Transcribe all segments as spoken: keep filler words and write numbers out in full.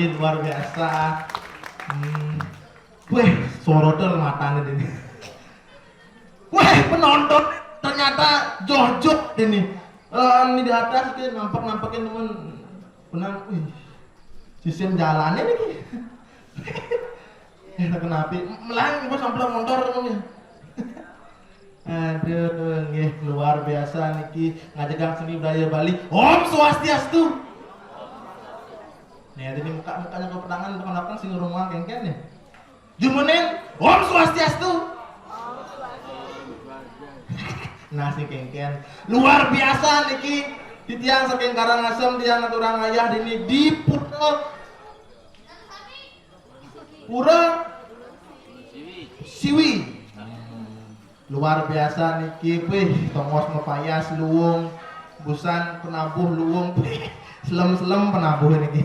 Luar biasa. Hmm. Weh, soroter matanya ini. Weh, penonton ternyata jojok ini. Eh, ini di atas ki nampak-nampakin teman. Benar, wih. Sisin jalannya nih ki. Eh, kenapa? Melang, gua sampai motor temennya. Aduh, nggih, luar biasa niki ngajegang seni budaya Bali. Om Swastiastu. Nih, jadi muka-mukanya kepedangan, depan-depan sing rumah kengken nih. Jumunin, Om Swastiastu. Nah, si kengken luar biasa niki. Titiang saking Karangasem, tiang aturang ayah dini di Pura, Pura Siwi. Luar biasa niki, pih, tongos mapayas luung, busan penabuh luung, pih, selem-selem penabuh niki.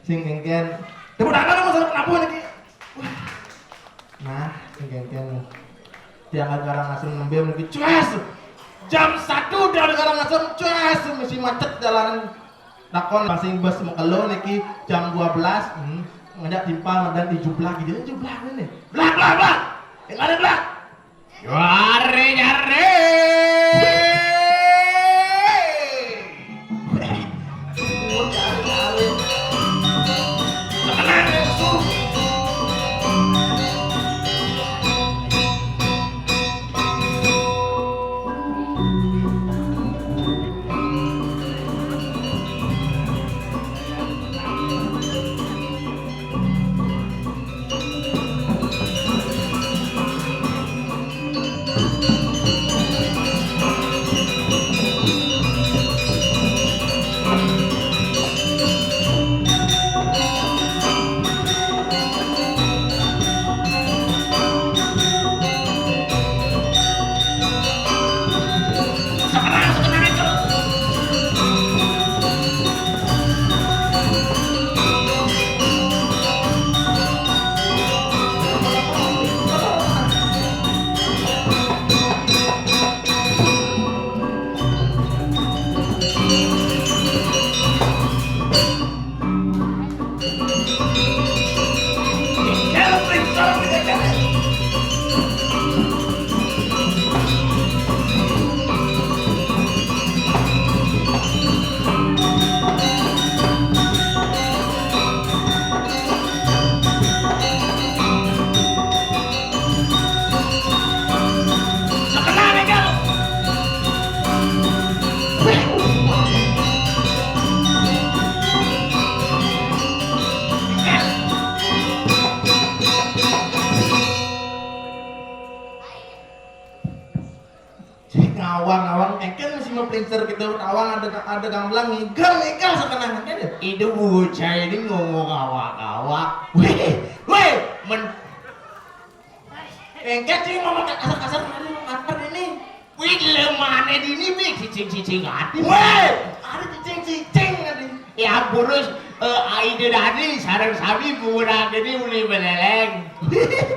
Sing kengken. Tepuk tangan dong, masalah penabuh niki. Wah. Nah, sing kengken. Tiang Karangasem nembé niki, cues. Jam satu dari Karangasem, cues, masih macet jalanan. Takon masing bus mekelo niki jam dua belas, hmm, ngajak timpal dan di jublah gitu, jublah ini. Blah, blah, blah. Yang ada blah. Jare, jare. Ngawang-ngawang, engken mesti maplincer gitu, ngawang ada, ada gamblang, ngigel, ngigel sekenang, engken ya? Itu bocah ini ngomong ngawak-ngawak. Weh, weh, men-, engken sih ngomong kasar-kasar, aduh, kasar ini. Wih, lemane dini, Bik, cicing-cicing ati. Weh, ada cicing-cicing ati. Ya, burus, eh, aide tadi, sareng sami buburan ini uli beleleng.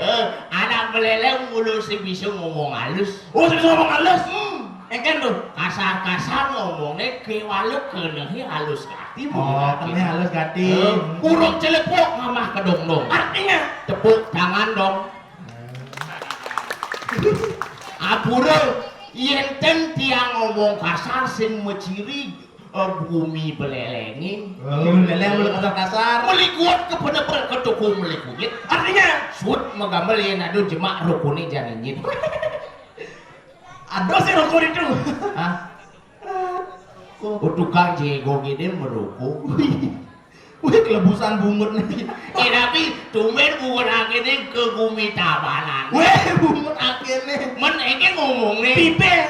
Eh, anak beleleng mulu sing bisa ngomong halus. Oh, sing bisa ngomong halus? Hmm. Engken tuh, kasar-kasar ngomongnya ke walu kenehi halus gati. Oh, buburan kenehi ini. Halus gati. Eh, hmm. Burung celepuk ngamah kedong-dong. Artinya? Tepuk tangan dong. Hmm. Apura, yén ten tiang ngomong kasar sing maciri, eh, bumi belelengin. Oh, beleleng mulu kasar-kasar. Melikuat ke penebel ke tuku melikuit. Artinya? Sut magamel yén ada jemak rukune janinyit. Ada sih rukun itu. Hah? Oh, tukang jego gini meruku. Wih, kelebusan bungut nih. Eh, tapi tumben bungut akéné ke gumi tabanan. Wéh, bungut akéné. Men engké ngomongné. Bibih.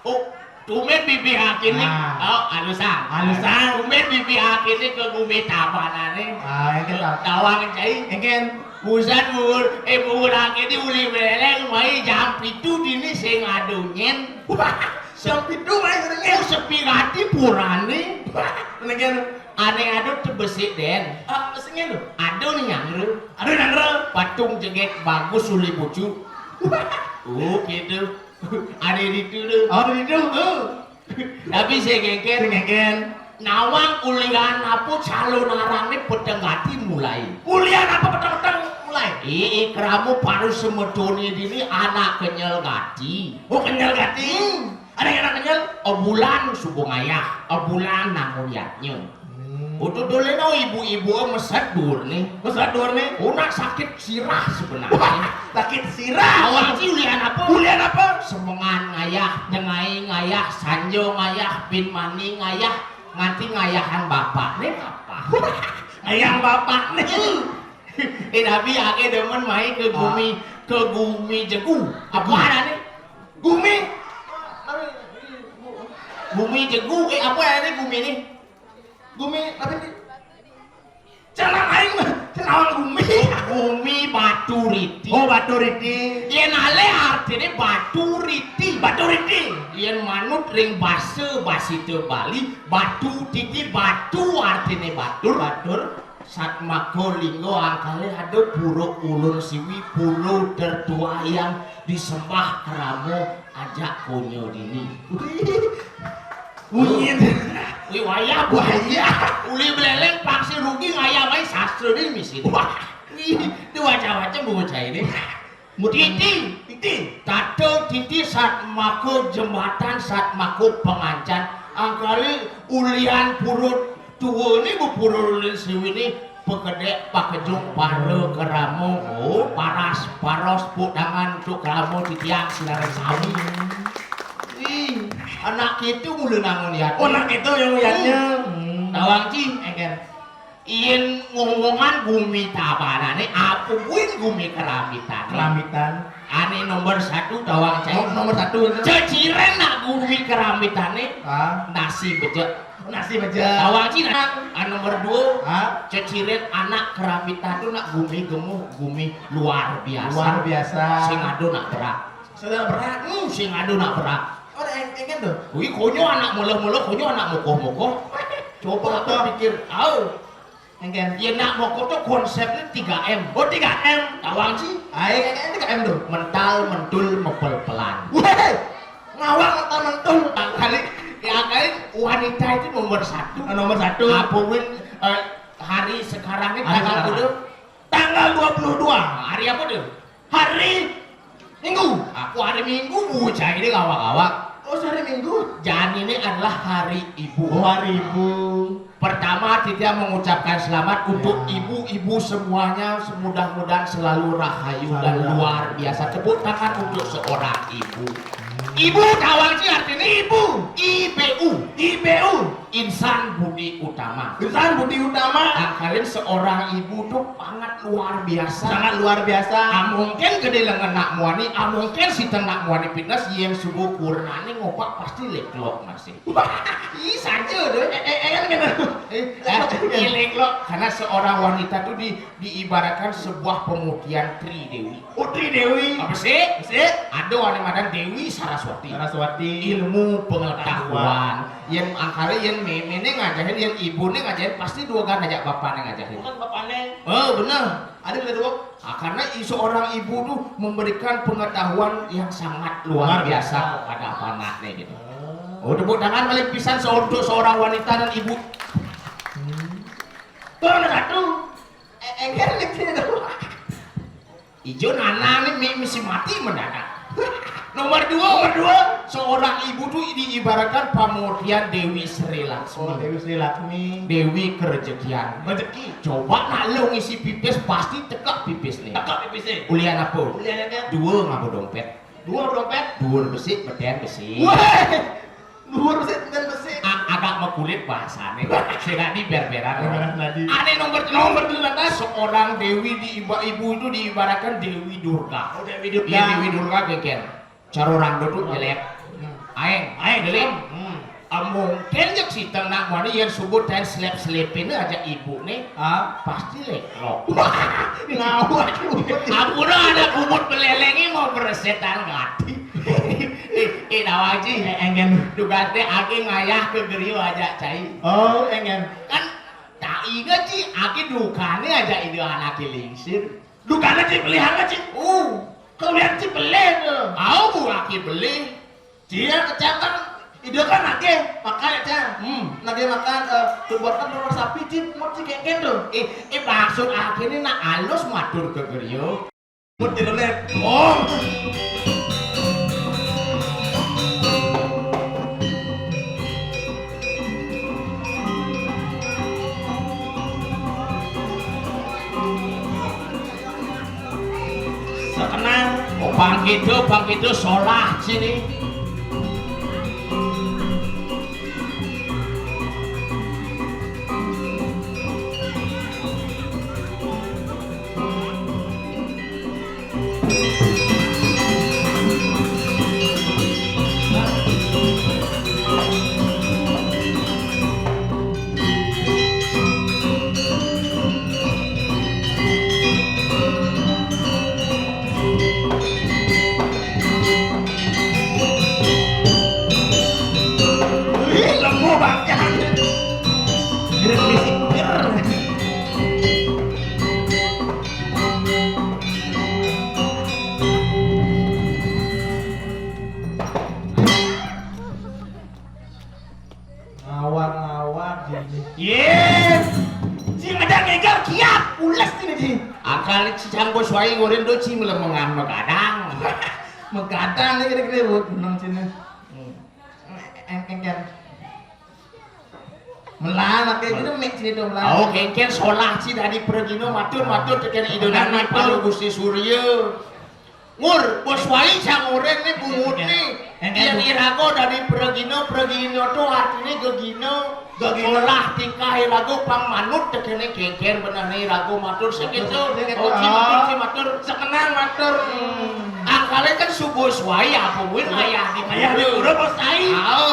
Oh, tumben bibih akéné. Ah. Oh, alusan. Alusan. Tumben bibih akéné ke gumi tabanané. Ah, engké ta-, tawang cai. Engké. Busan bungut, eh, bungut akéné uli beleleng, mai jam pitu dini sing ada nyén. Wah, jam pitu mai ada nyén. Oh, sepi gati purané. Wah, engké. Ané ada tebesik, Dén. Ah, sing ngéné. Ada né nyangre. Ada nyangre. Patung jegég bagus uli bucu. Oh, gitu. Ada ditu tuh. Oh, ditu tuh. Tapi sing kénkén. Sing kénkén. Nawang ulian apa calon arang ni peteng gati mulai. Ulian apa peteng-peteng mulai? Ii, krama para semetoné dini anak kenyel gati. Oh, kenyel gati. Hmm. Ada yang anak kenyel? Abulan suba ngayah, abulan nangun yadnya. Hmm. Utuh doleno ibu-ibu meset duur ni. Meset duur ni. Anak sakit sirah sebenarnya. Wah, sakit sirah. Awak ci ulian apa? Ulian apa? Semengan ngayah, nyengai ngayah, sanja ngayah, bin mani ngayah, nganti ngayahan bapak ni apa? Ngayah bapak ni. Hmm. Eh, tapi ake demen mai ke gumi, ke gumi jegu. Apa ada ni? Gumi. Gumi jegu. Eh, apa ada ni gumi ni? Gumi, tapi ni. Cenah aing mah, cenah gumi. Gumi batu riti. Oh, batu riti. Yén alih artiné batu riti. Batu riti. Yén manut ring basa basita Bali, batu titi, batu artiné batur. Batur. Satmaka lingga angkalé ada pura ulun siwi, pura tertua yang disembah krama ajak konya dini. Wih. Wih, wayah, wayah. Uli beleleng pasti rugi ngayah mai sastra dini misi. Wah. Wih, diwaca-waca bocah ini. Titi, titi. Tata titi satmaka jembatan, satmaka pengancan. Angkali ulian purut tua ni, bepurut ulun siwi ni, pakedék, pakejung, para, kerama, oh, paras, paros, puk tangan untuk kerama titiang sinareng sami. Ih, anak itu mula nangun yat. Oh, anak itu yang yatnya. Hmm. Tawang ci. Engken. Yén ngomongan gumi tabanané, apa buin gumi keramitan? Keramitan. Ané nomor satu tawang cai. No-, nomor satu itu. Ceciren nak gumi keramitané. Ah. Nasi becek. Nasi becek. Tawang ci nak. Ah, nomor dua. Ah. Ceciren anak keramitan tu nak gumi gemuh, gumi luar biasa. Luar biasa. Sing ada nak berak. Sing ada berak. Hmm, sing ada nak berak. Oh, ada eng-, engken tu. Wih, konyo anak mula-mula, konyo anak mokoh-mokoh. Coba apa pikir, au. Engken. Ya, nak moko tu konsepnya tiga M. Oh, tiga M. Tawang ci. Ai, engken tiga M tu. Mental, mentul, mepel-pelan. Weh, ngawang mental, mentul. Kali, ya, kali wanita itu nomor satu. Ah, nomor satu. Apa win, eh, hari sekarang ni hari tanggal sekarang. Berapa? Tanggal dua puluh dua. Hari apa tu? Hari Minggu. Aku hari Minggu, bocah ini ngawak-ngawak. Oh, hari Minggu. Jadi ini adalah hari ibu. Oh, hari ibu. Pertama, Titiang mengucapkan selamat untuk ibu-ibu semuanya. Mudah-mudahan selalu rahayu dan luar biasa. Tepuk tangan untuk seorang ibu. Ibu tawang ci artinya ibu. I B U. I B U. Insan budi utama. Insan budi utama. Angkalin seorang ibu tuh sangat luar biasa. Sangat luar biasa. Amungkin gedé lengan nak muani, amungkin siten nak muani fitness, yén suba kurenané ngopak pasti leklok masih. Ih, saja deh. Eh, eh, eh, kan gitu. Eh, eh, leklok. Karena seorang wanita tuh di, diibaratkan sebuah pemutihan Tri Dewi. Putri Dewi. Apa sih? Sih. Ada orang madan Dewi Saraswati. Saraswati. Ilmu pengetahuan. Yén angkara yén méméné ngajahin, yén ibuné ngajahin, pasti dua kan ajak bapané ngajahin. Bukan bapané. Oh, benar. Ada benar dua. Ah, karena i-, seorang ibu tuh memberikan pengetahuan yang sangat luar biasa kepada apa anaknya gitu. Oh, tepuk tangan paling pisan se-, untuk seorang wanita dan ibu. Hmm. Tuh, ada satu. Eh, engker di sini tuh. Ijo nanang ni mi-, misi mati mendadak. Nomor dua, nomor dua, seorang ibu tuh diibaratkan pamurtian Dewi Sri Laksmi. Oh, Dewi Sri Laksmi. Dewi kerejekian. Rezeki. Coba nak lo ngisi pipis, pasti tekak pipis nih. Tekak pipis nih. Ulian apa? Ulian apa? Dua ngapa dompet? Dua dompet? Dua besik, beden besik. Wah! Luhur besik dan besik. A-, agak makulit bahasane. Sira di berberan. Berberan tadi. Ane nomor, nomor delapan. Seorang dewi di iba-, ibu itu diibaratkan Dewi Durga. Oh, Dewi Durga. Iya, Dewi Durga geger. Cara orang duduk jelek. Hmm. Aeng, aeng, jelek. Hmm. Ah, mungkin jek sita nak mani yang sebut dan selep-selepin aja ibu nih. Ah, pasti leklok. Wah, ngawak lu. Ampun, anak bungut belelengnya mau beresetan mati. Eh, eh, Nawang, Ci. Eh, engen. Dugas teh agi ngayah ke geriu aja, Cai. Oh, engen. Kan tak ingat, Ci, agi dukane aja ide anake lingsir. Dukane, Ci, pelihara, Ci. Uh. Kau lihat, Ci, pelih tu. Au, bu aki pelih. Dia kecakar. Ida kan nagih makan ya, Cang? Hmm. Nagih makan, eh, perbuatan nomor sapi, Cing, mut Cing kengken tuh. Eh, eh, maksud akhirnya nak alus matur ke griya. Mut direlet. Oh. Sekenang. Oh, bangkit, bangkit, solah sini. Wih, lemu banget. Gerak fisik. Ngawang-ngawang gini. Yé. Sing ada ngegar kiat, ules ini, Ji. Akal si Canggo Suai ngorin do, Ji, melemengan megadang. Megadang nih gede-gede, Bu. Menang sini. Hmm. Eng-, engker. Melah, makanya itu mik sini dong, melah. Oh, kengken solah, Ji, dadi pragina, matur, matur, teken Ida Dani, matur. Palu Gusti Surya. Ngur, bos wali sanguren nih, bungut nih. Yen iraga dadi pragina, pragina to artine gegina. Gegina. Olah tingkah iraga pang manut tekene kengken benehne iraga matur sing gitu. Sing gitu. Oh, Ji matur, Ji matur. Sekenang matur. Hmm. Angkale kan subuh suai apa win ayah di pura. Ayah di pura, bos tai. Au.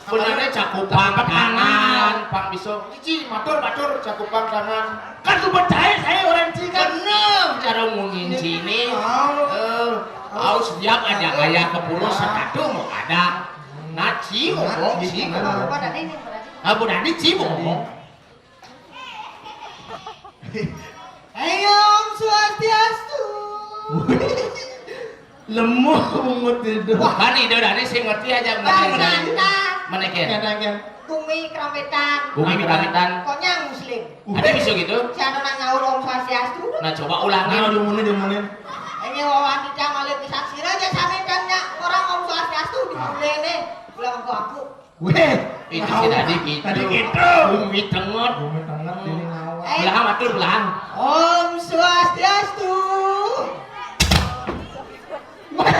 Benane cakupang tangan, pang bisa. Cici, matur, matur, cakupang tangan. Kan sumpah cair saya orang Ci kan. Bener, cara ngomongin sini. Oh. Eh, au siap aja kayak ke pulau sekadu mau ada. Nah, Ci ngomong, Ci ngomong. Apa tadi? Apa tadi Ci ngomong? Ayo, Om Swastiastu. Lemu bungut itu. Wah, kan Ida Dani sing ngerti aja meneh. Santai. Meneh, Ken. Santai, Ken. Bumi Keramitan. Bumi Keramitan. Konyang Muslim. Ada bisa gitu? Si anu nak nyaur Om Swastiastu. Nah, coba ulangi. Nah, diumumin, diumumin. Ini wawan kita malah disaksikan aja sami dan nyak orang Om Swastiastu di mulai nih. Ulang aku, aku. Weh, itu si tadi gitu. Tadi gitu. Bumi tenget. Bumi tenget, ini ngawang. Eh. Belah matur, belah. Om Swastiastu. Weh,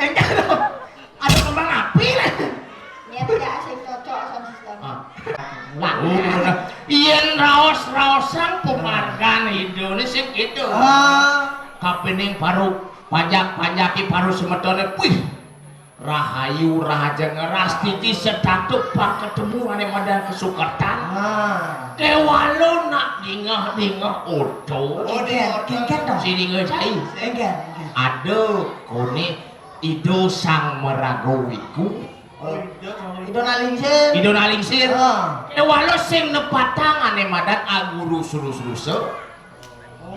engkau dong. Ada kembang api lah. Niat ya sing cocok sama sistem. Ah. Lah, oh, bener. Yen raos-raosan pemargan Indonesia gitu. Ah. Kapining paru, panjak-panjaki paru semetone. Wih. Rahayu, rahajeng, rastiti sedatuk pang ketemu ane madan kesukertan. Ah. Kewalo nak dingeh-dingeh oto. Oh, dia, kengken dong. Sini ngejai. Kengken, kengken. Aduh, kone Ido Sang Merago wiku. Oh, Ido Nalingsir. Ido Nalingsir. Ah. Kewalo sing nepatang ane madan aguru surus-rusa.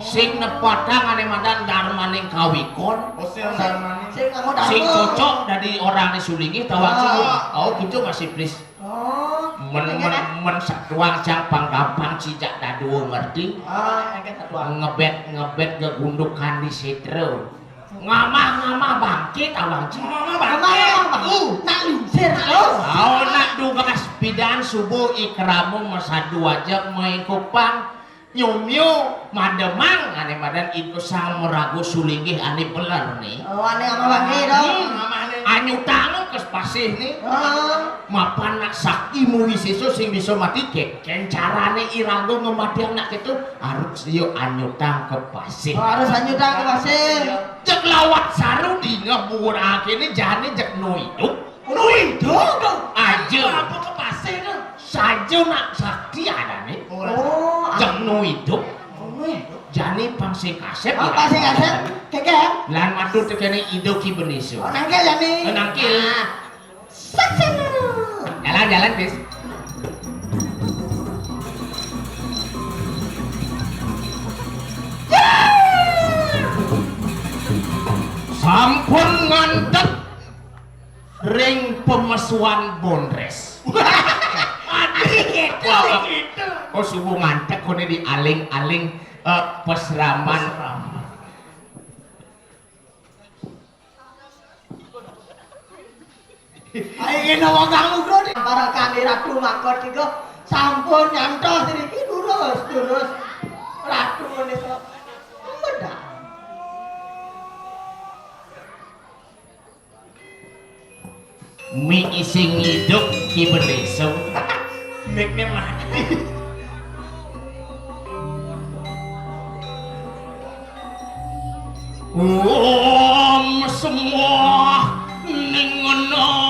Sing nepatang ane madan darmaning kawikon. Oh, sing darmaning. Sing kamu sing darma. Cocok dadi orangnya sulingih tawang. Ah. Oh, gitu Mas Iblis. Oh. Men, men, men satuang jang panggampang cijak dadua ngerti. Ah, engke satuang. Ngebet, ngebet gegundukan di setro. Ngamah, ngamah bangke tawang ci. Ngamah bangke. Ngamah, ngamah. Uh. Nak lingsir. Oh, nak dugas pidan subuh ikramu mesadu aja main kupang. Nyomyo mademang ane madan Ido Sang Merago sulinggih ane beler ne. Oh, ane amah bangke dong. Hmm. Amah ne. Anyutang ke pasih ne. Oh. Mapan nak sakti muwi sesa sing bisa mati ke. Ken carane iraga ngematiang nak keto harus yo anyutang ke pasih. Oh, harus anyutang ke pasih. Cek lawat saru dingeh buwur akene jane cek no idup. Ono idup dong. Aja. Apa ke pasih dong? Saja nak sakti adane. Oh, jeng no idup. Ono idup. Jane pang sing kasep. Oh, ya. Pang sing kasep. Keke. Lan matur tekene Ido Ki Beniso. Oh, nangkil jane. Oh, nangkil. Ah. Saksen. Jalan, jalan, bis. Sampun ngantek. Ring pemesuan bondres. Aduh, gitu, gitu. Oh, subuh ngantek koné dialing-aling, eh, pesraman. Ayo, kena wong kamu, Bro. Para kami Ratu Makot iku sampun nyantos niki, durus, durus. Ratu menika medal. Mi ising hidup Ki Bendesa. Miknya mati. Om semua ning ngena.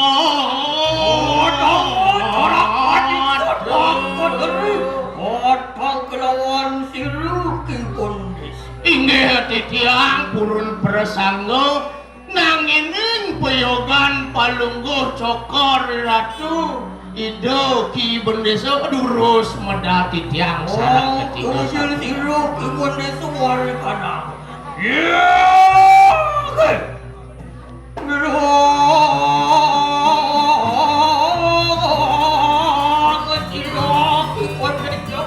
Kelawan siru Ki Bendesa. Inggih titiang purun prasangga. Nanging payogan palungguh cokor Ratu Ida Ki Bendesa durus medal titiang sareng ketiga. Kusil sira Ki Bendesa wali kanang. Iya. Oke. Sira Ki Bendesa.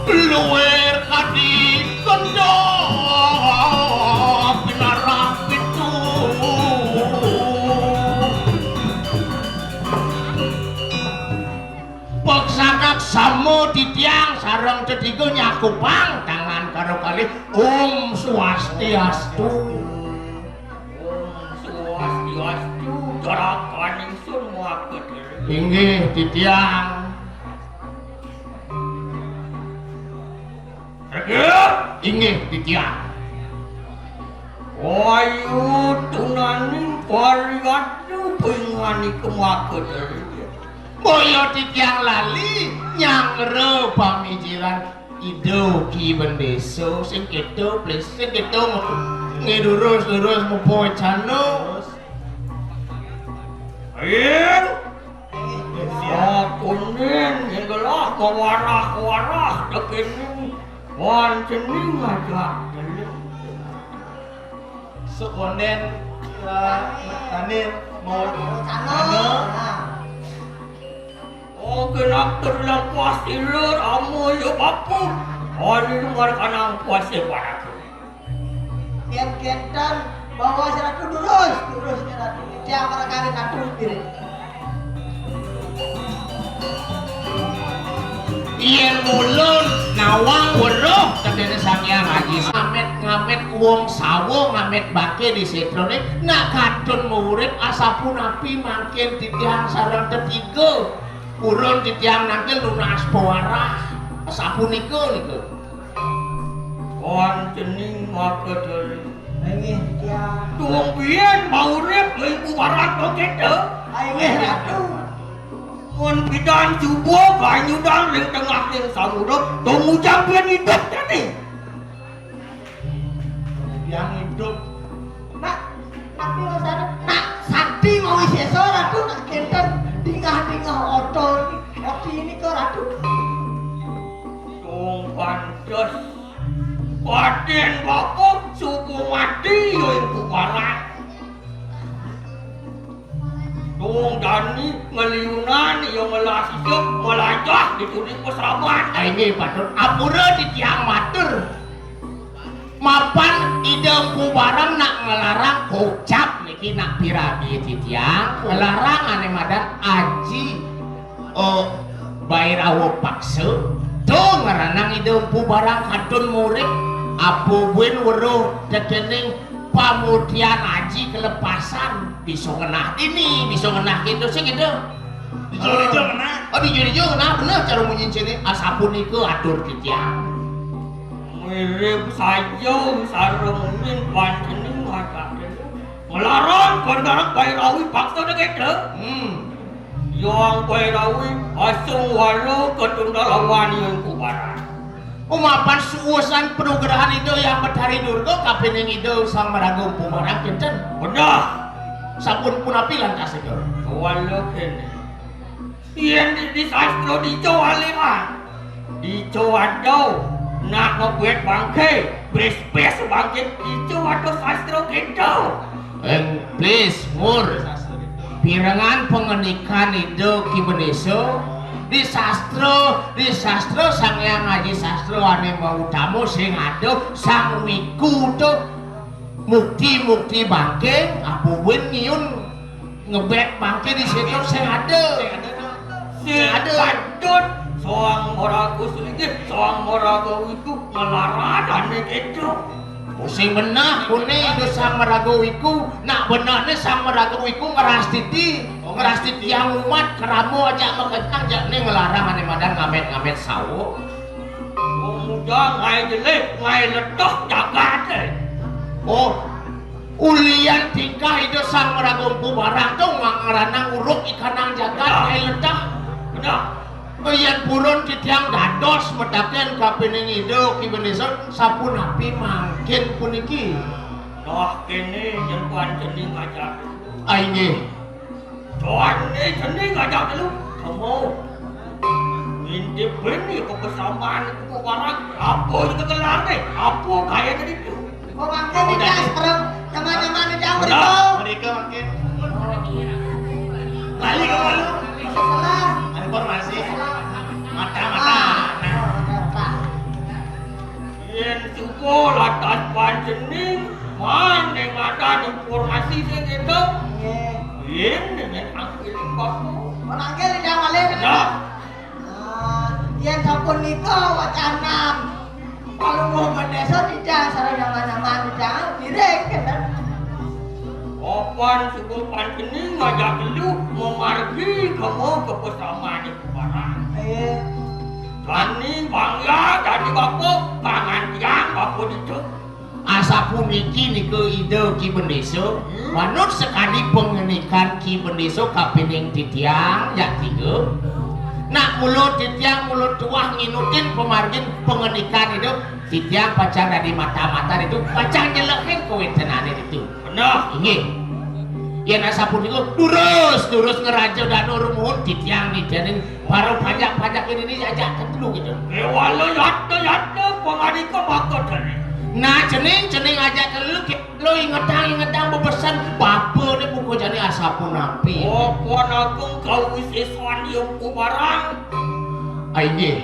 Luwir kadi kendhang pinarang pitu. Peksanak sama titiang sareng tetiga nyakupang tangan karo kalih. Om Swastiastu. Om Swastiastu, jarakan ingsun maka diri. Inggih, titiang. Inggih, titiang. Ayu tunaning pariyatna pinganika maka diri. Boya titiang lali nyangra pamijilan. Ida Ki Bendesa sing keto plis, sing keto nge-, ngedurus-durus mupacana. Aing sakunden ngelah kawarah-warah tekening wancening ngajak deleng. Sekonden, eh, tani mau sana. Nah. Oh, kena terlakuas ilut, amu, ya, bapu. Oh, ini luar kanang puas, ya, padaku. Yang kenten bawa si Ratu durus, durus, ya, Ratu. Dia para kali Ratu diri. Yen ulun nawang weruh tedene Sang Hyang Aji. Ngamet-ngamet wong sawo, ngamet bake di setrone, nak kadun murid asapunapi mangkin titiang sareng tetiga. Purun titiang nangkil nunas pewarah. Sapunika nika. Wancening maka dali. Inggih, titiang. Tuwung biyen maurip ing kumaran to kita. Inggih, Ratu. Mun pidan subuh banyudan ring tengahing samudra, tumucap yen idup dene. Yang hidup. Nak, tapi masane, nak, sakti mawi sesa, Ratu, nak kenten dingah-dingah oto iki. Sakti ini kok, Ratu. Tung pantes. Paden bapak suku mati ya ibu parang. Tung dani ngeliunan ya ngelah sisip melajah di kuning pesraman. Ah, ini patut apura titiang matur. Mapan Ida Empu Barang nak ngelarang kocap niki nak piragi titiang. Ngelarang ane madan Aji, oh, Bairawa Paksa. To ngeranang Ida Empu Barang kadun murid. Apa buin weruh tekening pamudian Aji kelepasan. Bisa ngenah dini, bisa ngenah kento sing Ida. Dijur-dijur ngenah. Oh, dijur-dijur ngenah, bener cara munyin sini. Asapunika atur titiang. Mirip saja sareng min panjenengan ngajak dene. Melarang kondarak Bairawi paksa dek eda. Hmm. Yang Bairawi asung walo ketunda lawan yang kubaran. Umapan suusan penugrahan Ida yang Betari Durga kapining Ida Sang Maraga Pumarang kinten. Bedah. Sampun punapi lantas Ida? Walo kene. Yen di, di sastra dico waliman. Dico wado. Nak ngebet bangké, bes-bes bangké, itu ada sastra gitu. Ing, please, Ngur. Pirengan pangandikan Ida Ki Benesa, di sastra, di sastra Sang Hyang Aji Sastra ané mautama sing ada Sang Wiku to. Mukti-mukti bangké, apa buin ngiun ngebet bangké di situ sing ada. Sing ada. Sing ada. Patut Sang Maraga Selingih, Sang Maraga Wiku nglarang ané gitu. Sing beneh kuné Ida Sang Maraga Wiku, nak benehné Sang Maraga Wiku ngrastiti, ngrastiti tiang umat krama ajak makencang, jak né nglarang ané madan ngamét-ngamét sawa. Wong muda ngaé jelé, ngaé letah jagaté. Oh, ulian tingkah Ida Sang Maraga Empu Barang to ngranang uruk ikanang jagat ngaé letah. Bener. Yén purun titiang dados mataken kapining Ida Ki Benesa, sapunapi mangkin puniki? Nah, kéné yén panjenengan ngajak. Ah, inggih. Jani jani ngajak telu. Kamu. Ngintip bini kebersamaan itu barang. Apa itu gelarnya? Apa gaya tadi itu? Kok mangke tidak serem teman-teman di jauh itu? Mereka mungkin. Lali ke malu. Salah. Informasi. Mata-mata. Ah, mata. Yén suka latas panjening, maning ada informasi sing itu. Nggih. Yén dengan angkiling baku. Menangkil tidak malih. Nah. Ah, yén sapunika wacanan Palungguh Bendésa tidak sareng nyaman-nyaman tidak ngiring, kan? Kapan suka panjening ngajak telu memargi kamu ke pesaman barang. Eh. Jani bangga, jani bapa, pangan tiang bapa ditu. Asapuniki nika Ida Ki Bendésa, hmm? Manut sakadi pangandikan Ki Bendésa kapining titiang, ya tiga. Nak mula titiang mula tuah nginutin pamargin pangandikan Ida, titiang pacang dadi mata-mata ditu, pacang nyelehin kawéntenané ditu. Bener. Inggih. Yén asapunika, durus, durus ngraja dana rumuhun titiang nityanin para panjak-panjak ini, ini ajak telu gitu. Kéwala yata-yata panganika maka dene. Nah, cening, cening ajak telu, lo ingetang-ingetang bebesen bapané buka jani asapunapi. Oh, Puan Agung kawisésan ya barang. Ah, inggih.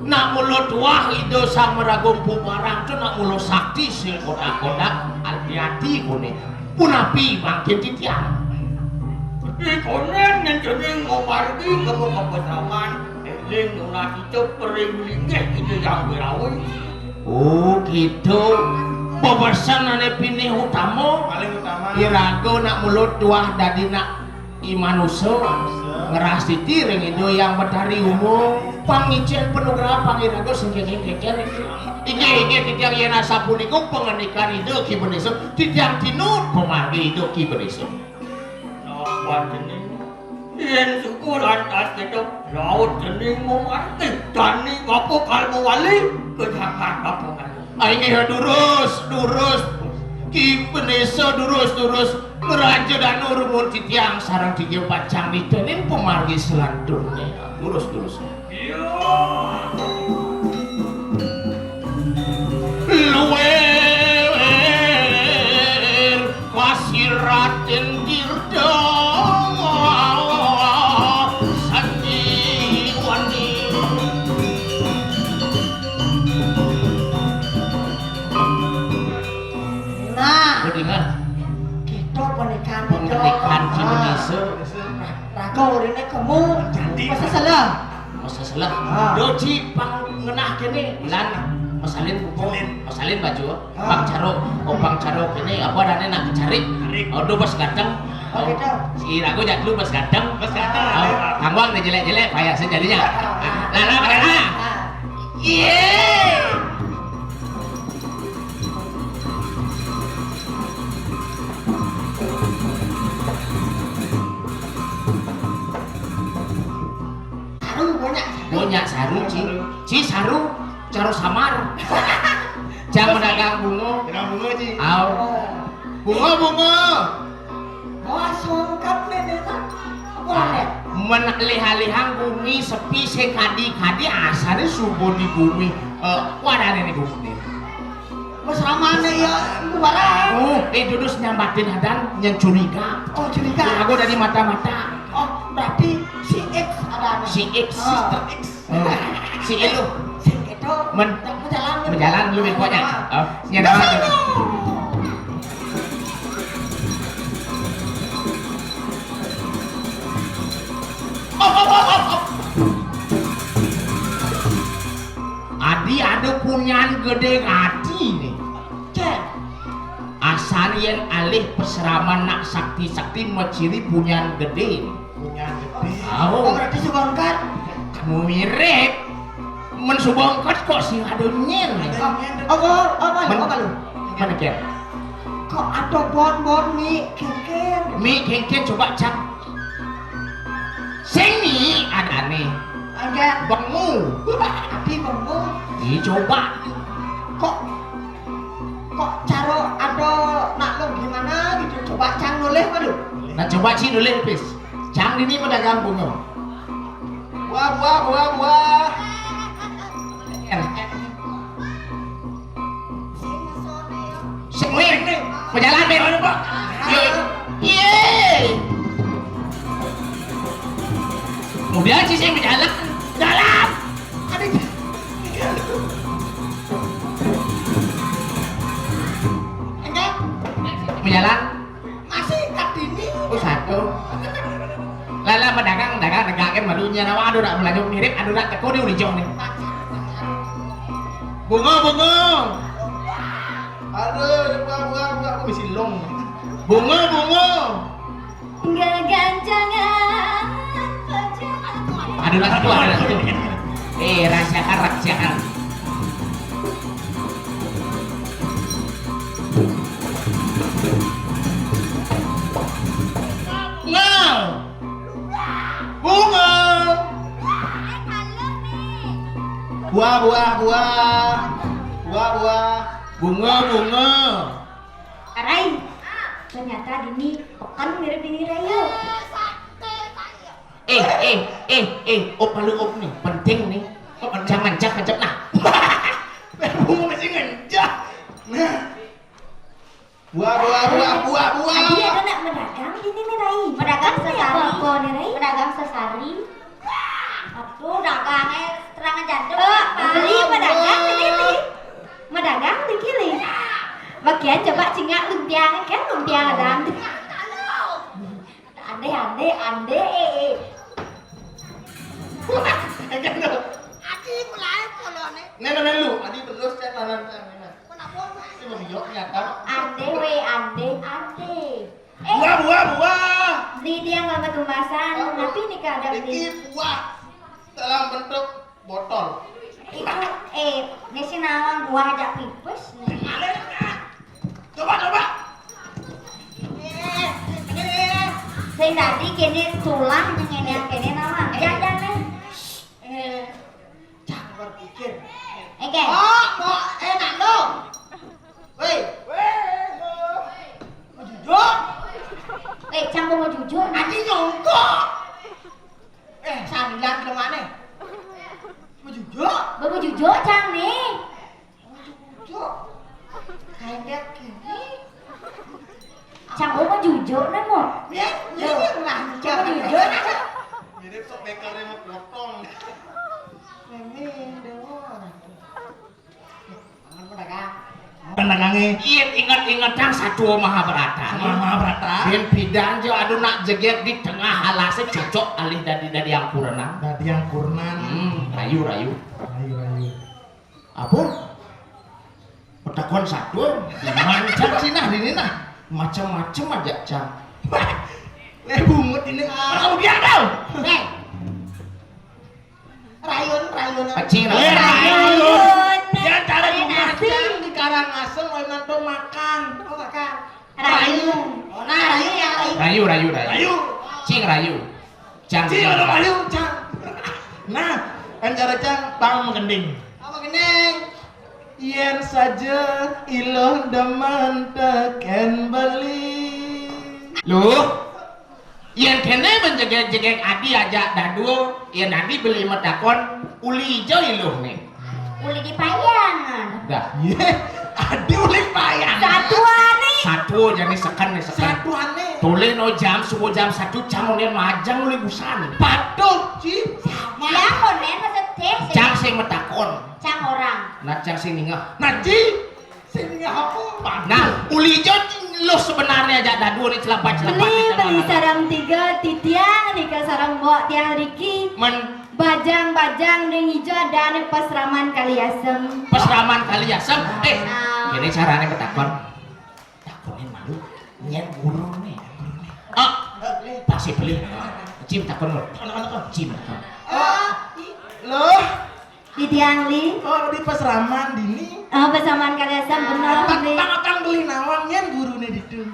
Nak mula tuah Ida Sang Maraga Empu Barang to nak mula sakti sing kodak-kodak, ati-ati koné. Punapi mangkin titiang? Gedé koné nyenjening ngomargi kamu kepesaman, éling nunas icep pering linggih Ida Yang Wirawi. Oh, gitu. Bebesenané pinih utama. Paling utama. Iraga nak mula tuah dadi nak I manusa ngrastiti ring Ida Hyang Betari Uma, pangicén panugraha pangiraga sing kéngkén-kéngkén. Inggih, inggih, titiang yén asapunika pangandikan Ida Ki Bendésa, titiang tinut pamargi Ida Ki Bendésa. Napa jeneng? Yén suku lantas kita laut jeneng mamargi, jani bapa kalma wali, ke jagat bapa ngalih. Ah, inggih, durus, durus. Ki Bendésa, durus, durus. Ngraja dana rumuhun titiang sareng titiang pacang nityanin pamargi selanturnya. Durus, durus. Luwir kasiratin tirta sanjiwani. Nah, mendingan kita pernikahan, pernikahan Ki Bendésa. Raga urine kemu. Jadi. Masa salah. Masa salah. Ah. Doji pang ngenah kene. Lan masalin kupu. Salin. Masalin baju. Ah. Pang caro, oh, pang caro kene apa adane nak cari? Cari. Oh, do bos ganteng. Oh, gitu. Si Rago jak dulu bos ganteng. Bos ganteng. Oh, kangwang ni jelek-jelek payah sejadinya. Ah. Lah, lah, lah. Ah. Iye. Saru, banyak saru. Banyak saru, Ci. Ci, saru, caro samar. Jangan dagang bunga. Dagang bunga, Ci. Au. Bunga, bunga. Wah, sungkep nih, Desa. Apa, Dek? Menalih-alihang bumi sepi sekadi-kadi, asane subuh di bumi. Eh, wadah ini gumune. Wes ramane ya, empu barang. Oh, eh, dudus nyambatin adan, nyén curiga. Oh, curiga. Aku dari mata-mata. Oh, berarti si X ada. Si X, ah. Sister X. Oh, si Elo. Sing itu. Men- Menjalan, menjalan lu pokoknya. Oh, nyén. Adi ada punyan gedé ati né. Cék. Asal yén alih pasraman nak sakti-sakti maciri punyan gedé. Punyan gedé. Oh. Oh, berarti subangkat. Kamu mirip. Men subangkat kok sing ada nyén. Ada nyén. Oh, oh, oh, malu, men- oh, malu. Mana kian? Kok ada bon-bon mi kéngkén? Mi kéngkén coba cak. Sing ni adané. Enggak. Bengu. Tapi bengu. Ih, coba. Kok, kok cara ada nak lo gimana gitu? Coba cang nulih malu. Nah, coba sih nulih, Pis. Cang ini pedagang bunga. Buah, buah, buah, buah. Sing, wéh. Berjalan, wéh. Yuk. Yé. Kemudian si sing berjalan. Jalan. Aduh. Enggak. Berjalan. Masih kat ini. Oh, satu. Lah, lah, pedagang, pedagang, pedagang, kan malunya nawa, aduh, nak belanja mirip, aduh, nak teko ni udah jauh ni. Bunga, bunga. Aduh, bunga, bunga, bunga, aku bisi long. Bunga, bunga. Gagancangan pajangan. Aduh, nak teko, aduh, nak teko. Eh, rahasiakan, rahasiakan. Bunga. Bunga. Buah, buah, buah. Buah, buah. Bunga, bunga. Rai, ternyata dini peken mirip dini Rayo. Eh, eh, eh, eh, op malu op nih, penting nih. Jangan cak kecep nah. Bunga masih ngencak. Nah. Buah, buah, buah, buah, buah. Adi ada nak medagang dini nih, Rai. Medagang sesari. Apa nih, Rai? Medagang sesari. Aduh, dagangnya terang aja. Eh, beli medagang ini nih. Medagang dikili. Bagian coba cingak lumpia kan, lumpia dan. Ande, ande, ande, eh, eh. Adi mulai polone. Nenek, nenek lu, adi belus cek lanan cek nenek. Kenapa? Ini mau biok nyata. Ande, wé, ande, ande. Eh, buah, buah, buah. Beli dia nggak ketumasan. Tapi ini kada beli. Ini buah dalam bentuk botol. Itu, eh, ngisi nawang buah aja pipis nih. Ada, ada. Coba, coba. Eh, eh. Sing tadi kene tulang, kene, kene nawang. Jangan, jangan, nih. Eh, jangan berpikir. Oke. Oh, kok enak dong. Woi. Mau jujur? Eh, cang mau jujur. Adi nyongkok. Eh, sambilan ke mana? Mau jujur? Mau jujur, cang nih. Mau jujur. Kayak gini. Cang mau jujur, nemu. Ya, ya, ya, lah. Cang mau jujur. Mirip sok bekernya mau potong. Ini dewa. Pedagang. Pedagangnya. Iya, ingat-ingat yang satu Mahabharata. Mahabharata. Bin pidan jo adu nak jegek di tengah alasnya cocok alih dadi dadi angkurenan. Dadi angkurenan. Hmm, rayu, rayu. Rayu, rayu. Apa? Petakon satu, mancan sih nah, ini nah. Macam-macam aja, Cang. Leh bungut ini. Kalau biar tau. Eh. Rayun, rayun. Kecil, eh, rayun. Rayun. Dia cara di Karangasem, oi mantu makan. Oh, makan. Rayu. Oh, nah, rayu ya, rayu. Rayu, rayu, rayu. Rayu. Cing rayu. Cang. Cing, ada rayu, cang. Nah, kan cara cang, pang menggending. Apa gending? Yén saja iluh demen tekén beli. Luh, yén kéné menjegek-jegek adi ajak dadua, yén adi beli metakon, uli ijo iluh nih. Uli di payangan. Dah. Yé, adi uli payangan. Satuané. Satu jani seken nih, seken. Satuané. Tolih no jam subuh jam satu cang uli majang uli busan. Patuh, Ci. Sama. Ya, konen maksud téh. Cang sing matakon. Cang orang. Nah, cang sing ningeh. Nah, Ci. Sing ningeh apa? Nah, uli jo lo sebenarnya ajak dadu nih celapat-celapat. Beli, nih, beli sareng tiga titiang nika sareng mbok tiang Riki. Men Bajang-bajang ring ijo adané pasraman Kaliasem. Pasraman Kaliasem. Eh, nah. Kéné carané matakon. Takonin malu. Nyén guruné, guruné. Ah, pasti beli. Cim takon lu. Cim takon. Oh, loh. Di tiang li. Oh, di pasraman dini. Oh, pasraman Kaliasem bener. Tang, tang, tang beli nawang nyén guruné ditu.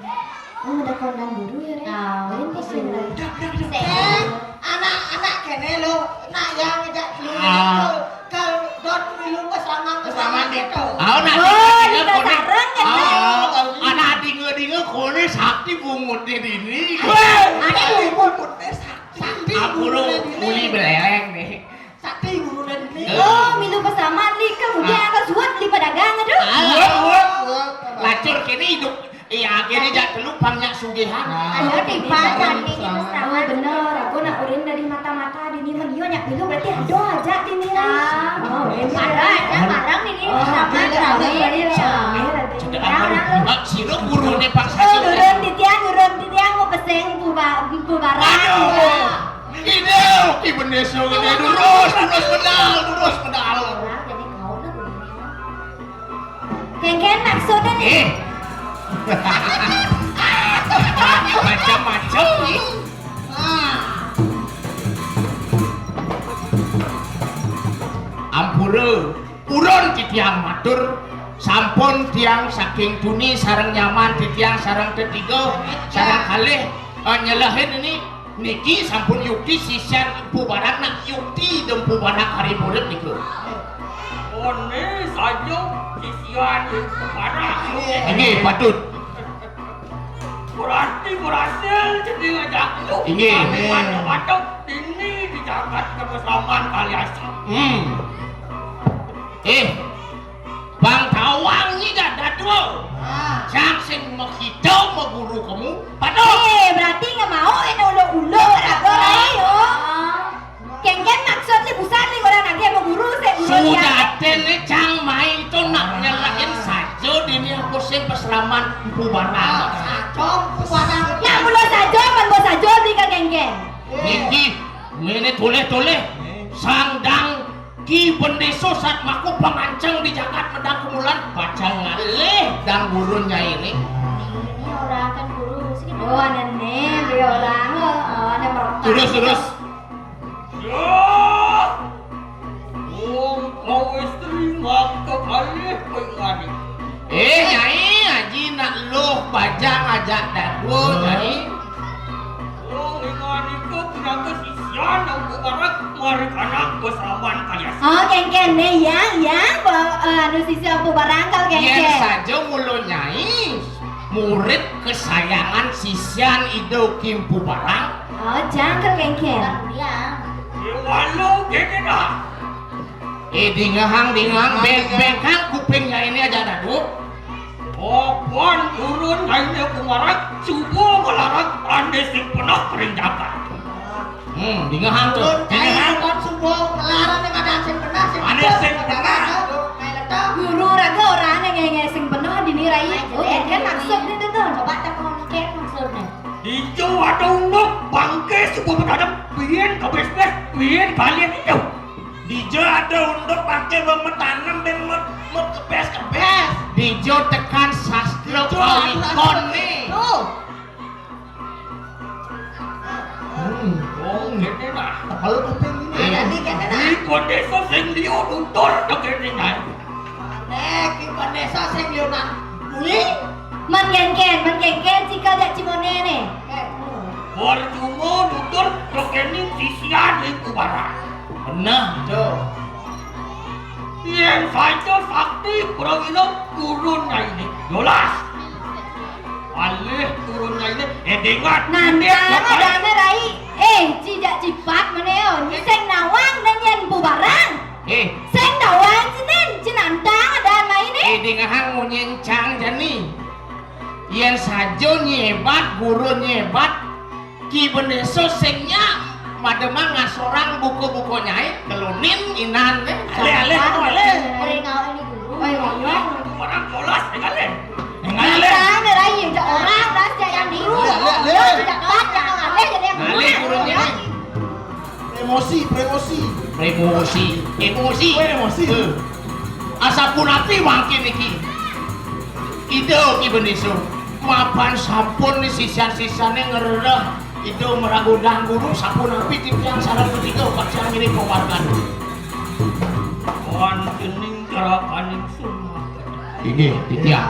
Oh, ada kondang guru ya, Ré? Ah, lain pusing lagi. Udah, udah, udah. Eh, anak-anak kéné lo, nak yang ngejak dulu. Ah. Kal, kal dot milu pasraman, pasraman itu. Ah, nak oh, dingin, dingin, koné. Sareng, kan? Ah, anak dingin, dingin, koné sakti bungut di dini. Wah, ada bungut deh, sakti. Aku lo bungut di dini. Uli beleleng nih. Sakti guruné dini. Eh. Oh, milu pasraman nih, kan udah angkat suat beli pedagang, aduh. Ah. Wah, wah, wah. Lacur kéné hidup. Iya, kéné jak telu pang nyak sugihan. Nah. Ayo, tiba candi di pasraman. Oh, bener. Aku nak urin dari mata-mata dini mah dia nyak milu berarti ada aja dini. Nah. Oh, ini ada aja barang dini pasraman. Iya, iya, iya. Cedek apa lu? Mbak, sira guruné Pak Sajo. Turun titiang, turun titiang mau peseng bu ba-, bu barang. Aduh. Ini, Ki Bendésa gedé, lurus, lurus pedal, lurus pedal. Nah, jadi kau tuh. Kéngkén maksudnya nih. Eh. Macam-macam nih. Ah. Ampura. Purun titiang matur, sampun tiang saking tuni sareng nyaman titiang sareng tetiga, sareng kalih, eh, nyelehin ini niki sampun yukti sisian Empu Barang nak yukti Empu Barang hari murid niku. Koné saja sisian Empu Barang. Inggih, patut. Berarti berhasil jadi ngajak lu. Inggih. Kami mantap-mantap ini di jagat kebersamaan Kaliasem. Hmm. Eh, Bang Tawang ni dah dadua. Ah. Cang sing makita maguru kamu. Patuh. Eh, berarti nggak mau ini ulu-ulu raga ayo. Kéngkén maksud ni busan ni orang lagi mau guru, saya guru dia. Sudah tén ni cang main tu nak nyelain saja dini aku sing pasraman Empu Barang. Saja Empu Barang. Nak mula saja, man mula saja beli ka kéngkén. Niki, ngene toleh-toleh. Sandang Ki Bendésa sat mako panganceng di jagat medang kemulan, pacang ngalih dang gurun nyai ni. Ini orang kan guru, sini. Oh, ada nih, dia orang. Oh, ada mereka. Terus, terus. Ya. Wong kau istri ngapa kalih kowe ngani? Eh, Nyai, aji nak luh bajang ajak dadua, Nyai. Wong ngani ku pinaka sisian nang bubarak mari kanang besaman kalias. Oh, kéngkén né, Yang, Yang, ba-, eh, anu sisian bubarak kal kéngkén. Yén saja mula Nyai, murid kesayangan sisian Ida Ki Empu Barang. Oh, jangkel kéngkén. Déwala kéné dah. Eh, dingehang, dingehang, beng-, bengkang kuping nyai ini aja dadu. Opan turun nyai ini kumarak, suba ngelarak, ané sing penah ring jagat. Hmm, dingehang tuh. Turun nyai dingehang. Opan suba ngelarak nih, madang sing penah, sing penah, sing penah. Guru raga orangné ngéngé sing penah dini rai. Oh, kéngkén maksudné to, to. Coba takon kéngkén maksudné. Dija ada unduk bangké suba metanem, biin kebés-bés, biin kalian itu. Dija ada unduk bangké metanem dan me-, me-, kebés-kebés. Dija tekan sastra kawikoné. Tuh. Hmm. Oh, kéné nah. Tebel kuping ini. Nah, jadi kéné nah. Di kondisi sing liu luntur to kéné nah. Ané, Ki Bendésa sing liunan. Uli? Man kéngkén, man kéngkén, cikal jak cimoné né. Percuma nutur rekening sisian iku barang. Beneh, Jo. Yén saja sakti prawira turun nyai ini. Yolas. Alih turun nyai ini, édéngan. Nantang adané, Rai. Eh, cijak cipat menéo, nyiseng nawang nang yén bubarang. Eh. Sing tawang sini. Yo nyebat, guru nyebat, Ki Bendesa sing nyak mademang ngasorang buku-buku nyai, kelunin inan, eh. Alih, alih, alih. Oi, oi. Orang polos, alih. Alih, alih. Orang, dah, yang dulu. Alih, alih, alih. Tidak kuat, jangan alih, jadi yang dulu. Alih, guru nyai. Emosi, emosi. Emosi, emosi. Kowe emosi. Eh. Asapunapi mangkin iki? Ida Ki Bendesa, mapan sampun sisian-sisiane ngrereh Ida meragodang guru, sapunapi titiang sareng ketiga pacang ngene pawargan? Wonten ing karakaning sumaken. Inggih, titiang.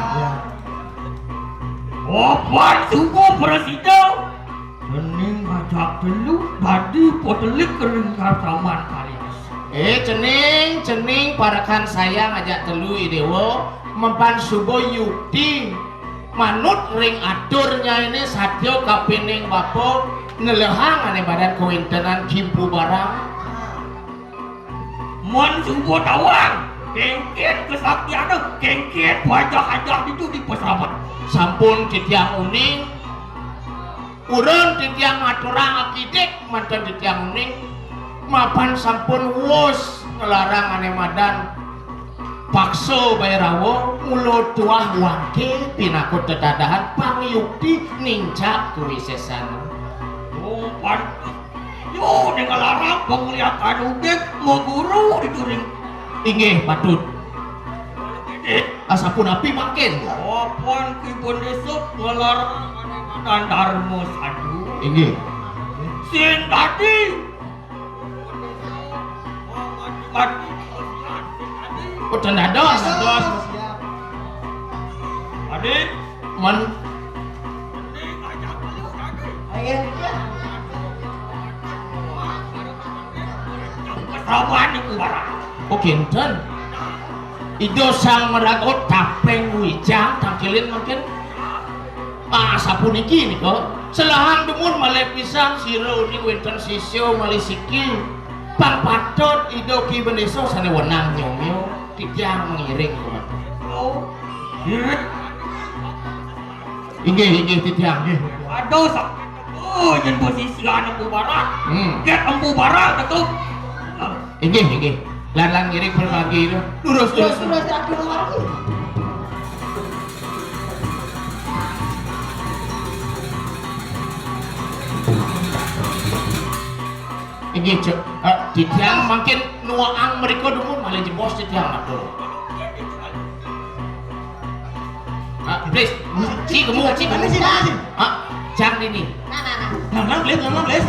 Opan suku prasida. Dening ajak telu badi potelik ring kasaman kalias. Eh, cening, cening, parekan sayang ajak telu, I Dewa, mempan suba yukti manut ring atur nyaine satya kapining bapa nelehang ane badan kawintenan kimpu barang. Mon suba tawang, kengken kesaktiane, kengken wajah-wajah itu di pesawat. Sampun titiang uning, urun titiang ngaturang akidik manten titiang uning, mapan sampun wus ngelarang ane madan paksa Bairawa, mula tuah wangke pinaka tetadahan pangyukti nincak kawisesan. Oh, pan-, yo, ning larang pangliatan udik maguru dituring. Inggih, patut. Asapunapi mangkin? Apan Ki Bendesa ngelarang ane madan Darma Sadu. Inggih. Sing tadi. Oh, ten dados. Adik. Men. Rawan niku barang. Oh, kinten. Ida Sang Meraga tapeng wijang tangkilin mangkin. Ah, sapuniki nika. Selahang dumun malih pisan sira uning wenten sisya malih siki. Pang patut Ida Ki Bendesa sane wenang nyomya titiang mengiring kumaha. Oh, inggih, inggih, titiang, inggih. Aduh, sa-, oh, yen posisi anak Empu Barak. Hmm. Get Empu Barak, betul. Inggih, inggih. Lan, lan ngiring permanggi itu. Lurus, lurus, lurus. Lurus, lurus, aduh, lurus. Inggih, Cek. Eh, titiang mangkin nuang mriko dumun malih jebos titiang matur. Ah, please. Ci kemu, ci kemu. Sini, sini, sini. Ah, jang dini. Nah, nah, nah. Nah, nah, please, nah, nah, please.